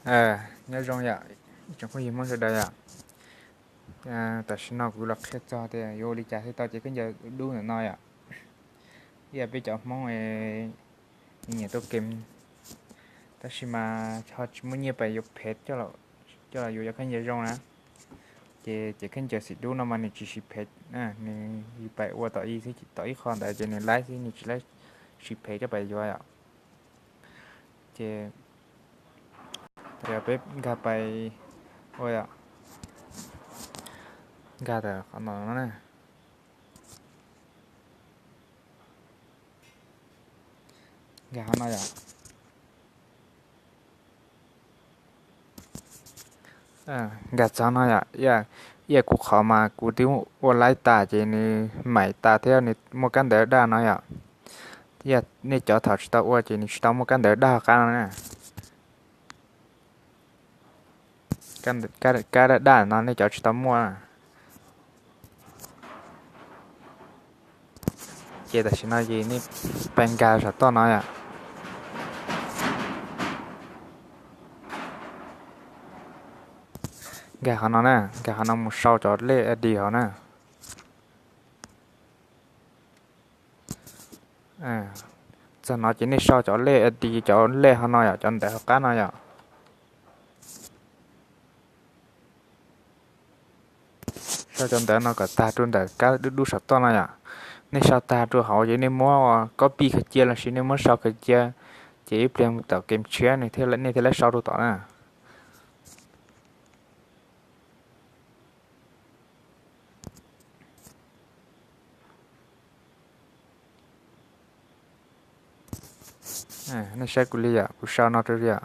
Nyob zoo yom, ib tsoom phooj ywg Hmoob sawv daws yom. Tam sim no kuv los qhia txog tias yuav ua li cas thiaj tau cev khaub ncaws dub ntawm no yom. Ib yam peb cov Hmoob nyiam tuaj kem, tab sis mas ho tsis muaj nyiaj pais yuav phev coj los yuav cov khaub ncaws zoo na. Ces cev khaub ncaws xim dub no mas nws tsis siv phev, nws yus pais ua tom i xwb, tom ib qho ntawd ces nws laib xwb, nws tsis laib siv phev coj pais yuav yom. Ces yog peb nkag pais ua yom, nkag tam qhov no na, nkag qhov no yom. Nkag txog no yom, ib yam kuv qhov mas kuv twb ua laib tas ces nws maim tas thiab nws muaj kab ntawv daj no yom. Ib yam nej cov thaum tsis tau ua ces nws tsis tau muaj kab ntawv daj hauv qab no na. Kab daj daj no nej cov tsis tau muaj. Ces tam sim no ces nej pais nkag saum toj no yom. Nkag qhov no na, nkag qhov no mus sau cov lej I D hauv na. Txog no ces nej sau cov lej I D, cov lej hauv no yom, cov ntawv hauv qab no yom. Sau cov ntawv no kom tag rau ntawm kab dub dub saum toj no yom. Nej sau tag rau hauv ces nej muab copy khaws cia lossis nej muab sau khaws cia, ces ib pliag mus tom kem tshiab nej thiaj li sau rau tom na. Nej saib kuv li yom, kuv sau no rau yom,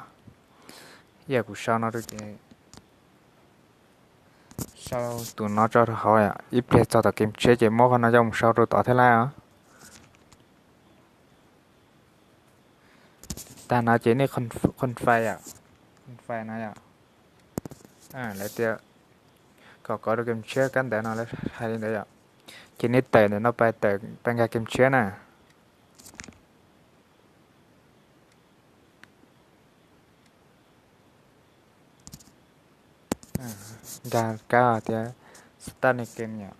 ib yam kuv sau no rau ces sau tus no tso rau hauv, ib pliag txog tom kem tshiab ces muab qhov no coj mus sau rau tod thiab lauj. Tag no ces nej confirm, confirm no yom, lawv tias kom kov rau kem tshiab kab ntawv no, lawv hais li ntawd yom. Ces nej tawm ntawm no pais, tawm pais nkag kem tshiab na. Nkag kab tias start new game yom.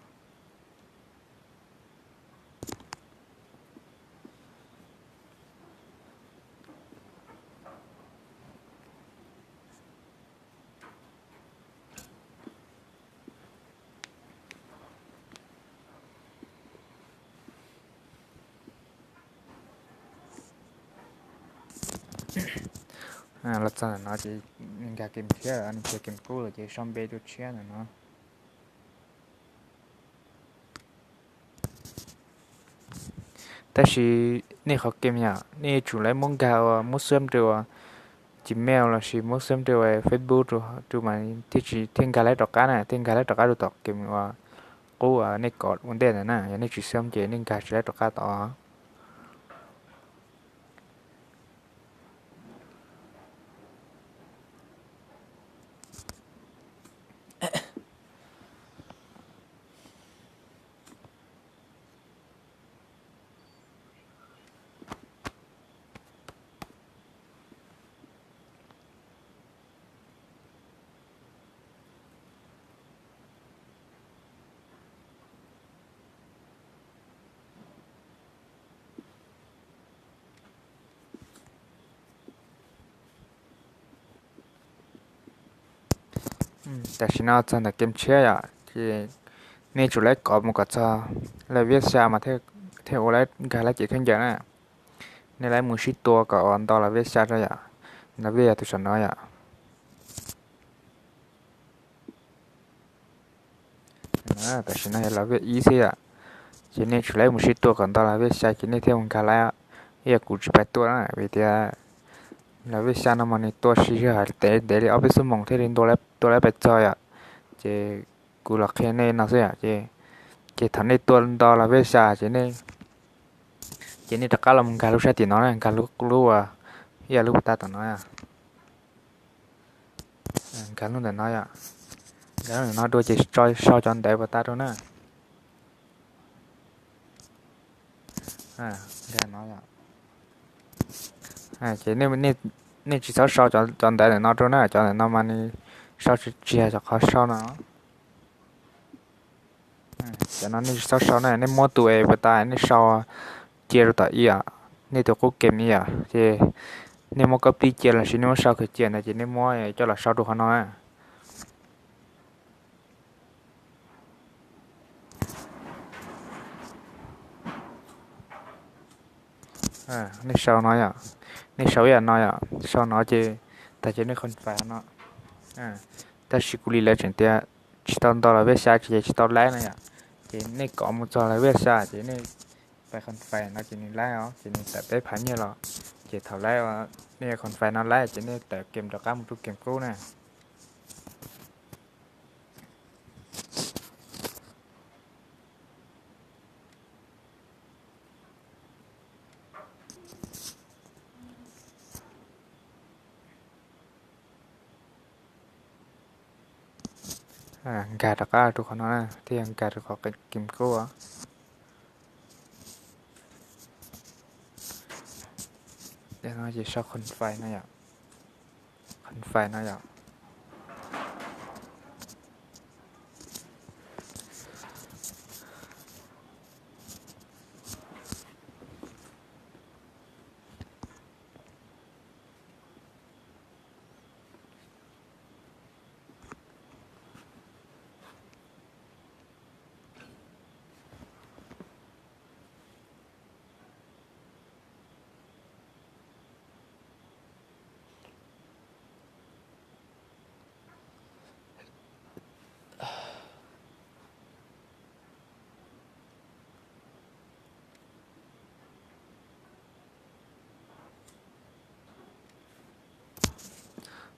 Los txog ntawm no ces nkag kem tshiab, nkag kem qub lawm ces sau npe rau tshiab ntawm no. Tab sis nej qhov kem yom, nej yuav tsum lawv muab nkag ua, muab xwb rau ua Gmail lossis muab xwb rau ua Facebook rau mas thiaj tsis, thiaj nkag lawv rov qab na, thiaj nkag lawv rov qab rau tom kem uas qub uas nej kov ua ntej ntawd na. Yog nej tsis xwb ces nej nkag tsis lawv rov qab tod. Tam sim no txog ntawm kem tshiab yom, ces nej tsum lawv kov mus kom txog level xya mas thiaj ua, nkag lawv cev khaub ncaws na. Nej lawv mus sib tua kom ua nto level xya rau yom, level yog tus saum no yom. Tam sim no yog level ib xwb yom, ces nej tsum lawv mus sib tua kom nto level xya ces nej thiaj mus nkag lawv. Ib yam kuv tsis pais tua na, vim tias level xya no mas nws tua sib zog hais tias ntev li ob peb xuab moos thiaj li tua lawv pais txog yom. Ces kuv los qhia nej no xwb yom, ces thaum nej tua nto level xya ces, ces nej rov qab los nkag lub sab tim no na, nkag lub, lub uas ib yam lub puas ta tom no, nkag lub ntawm no yom, nkag lub ntawm no dua ces tso sau cov ntawv puas ta rau na. Nkag no yom, ces nej, Nej tsis txhob sau cov ntawv ntawm no rau na, cov ntawm no mas nws sau tsis yog cov qhov sau no. Cov no nej tsis txhob sau na, nej muab tus es puas tas nej sau cia rau tom ib yam, nej tus qub kem ib yam ces nej muab copy cia los sis nej muab sau kawg cia ntawd ces nej muab coj los sau rau qhov no na. Nej sau no yom, nej sau ib yam no yom, sau no ces tag ces nej confirm no. Tab sis kuv li lawv tseem tias tsis tau nto los vej xya ces tsis tau laib no yom, ces nej kov mus txog los vej xya ces nej pais confirm no ces nws laib os, ces nws tawm peb phav nyiaj los. Ces thaum laib, nej confirm no laib ces nej tawm kem rov qab mus rau kem qub na. Nkag rov qab rau qhov no, thiaj nkag rau qhov kem qub. Ces sau confirm no yom, confirm no yom.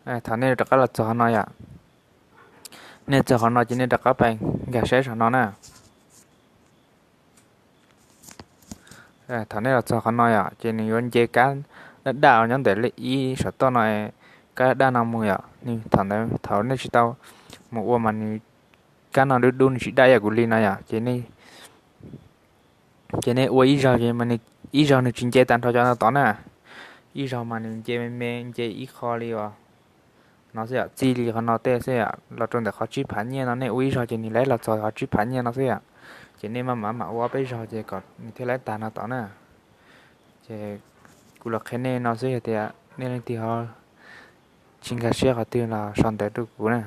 Thaum nej rov qab los txog qhov no yom, nej txog qhov no ces nej rov qab pais nkag saib saum no na. Thaum nej los txog qhov no yom, ces nws yuav nce kab daj daj nyob ntawm lej ib saum toj no, kab daj daj no mus yom. Nws thaum ntawd thaum nej tsis tau mus ua mas nws, kab no dub dub nws tsis daj ib yam kuv li no yom. Ces nej ua ib zaug ces ib zaug nws tsis nce tag nrho cov no tod na, ib zaug mas nws nce me me, nce ib qho li os. No xwb yom, txij li qhov no tej xwb yom los rau ntawm qhov tsib phav nyiaj no nej ua ib zaug ces nws laib los txog qhov tsib phav nyiaj no xwb yom. Ces nej maj mam mam ua ob peb zaug ces kom nws thiaj laib tag no tod na. Ces kuv los qhia nej no xwb, yog tias nej leej twg ho tsis nkag siab qhov twg los sau ntawv rau kuv na.